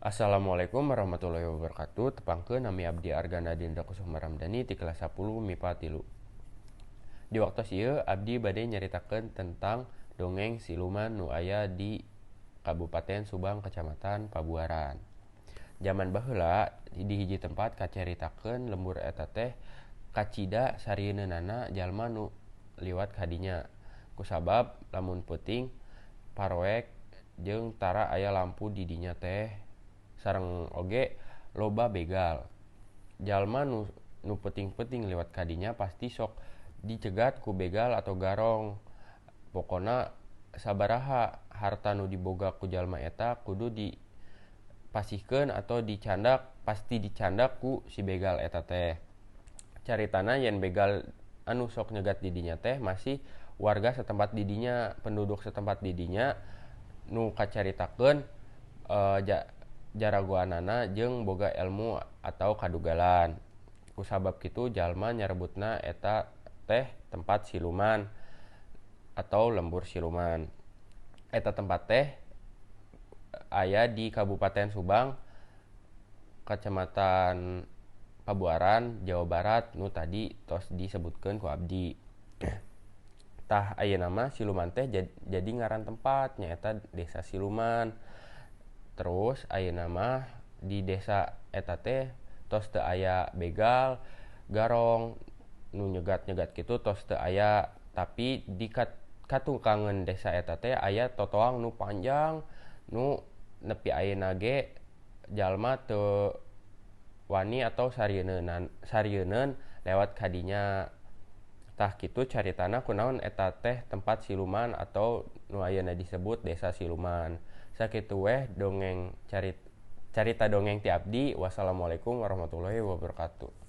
Assalamualaikum warahmatullahi wabarakatuh. Tepangkeun, nami abdi Argana Dinda Kusuma Ramdhani ti kelas 10 MIPA 3. Di waktos ieu abdi bade nyaritakeun tentang dongeng siluman nu aya di Kabupaten Subang, Kecamatan Pabuaran. Zaman baheula di hiji tempat kacaritakeun lembur eta teh kacida sarieunana jalma nu liwat kadinya. Kusabab lamun peuting paroek jeung tara aya lampu di dinya teh, sareng oge loba begal. Jalma nu peuting-peuting liwat kadinya pasti sok dicegat ku begal atau garong. Pokona sabaraha harta nu diboga ku jalma eta kudu dipasihkeun atau dicandak, pasti dicandak ku si begal eta teh. Caritana yen begal anu sok nyegat di dinya teh masih warga setempat di dinya, penduduk setempat di dinya nu kacaritakeun jaragoanana jeung boga ilmu atau kadugalan. Kusabab kitu jalma nyarebutna eta teh tempat siluman atau lembur siluman. Eta tempat teh aya di Kabupaten Subang, Kecamatan Pabuaran, Jawa Barat nu tadi tos disebutkeun ku abdi. Tah, ayeuna mah siluman teh jadi ngaran tempat, nyaeta Desa Siluman. Terus ayeuna mah di desa eta teh tos teu aya begal, garong nu nyegat-nyegat kitu tos teu aya, tapi di katukangeun desa eta teh aya totoang nu panjang nu nepi ayeuna ge jalma teu wani atau sarieuneun lewat kadinya. Tah, kitu caritana kunaon eta teh tempat siluman atau nu ayeuna disebut Desa Siluman. Sakitu weh dongeng carita dongeng ti abdi. Wassalamualaikum warahmatullahi wabarakatuh.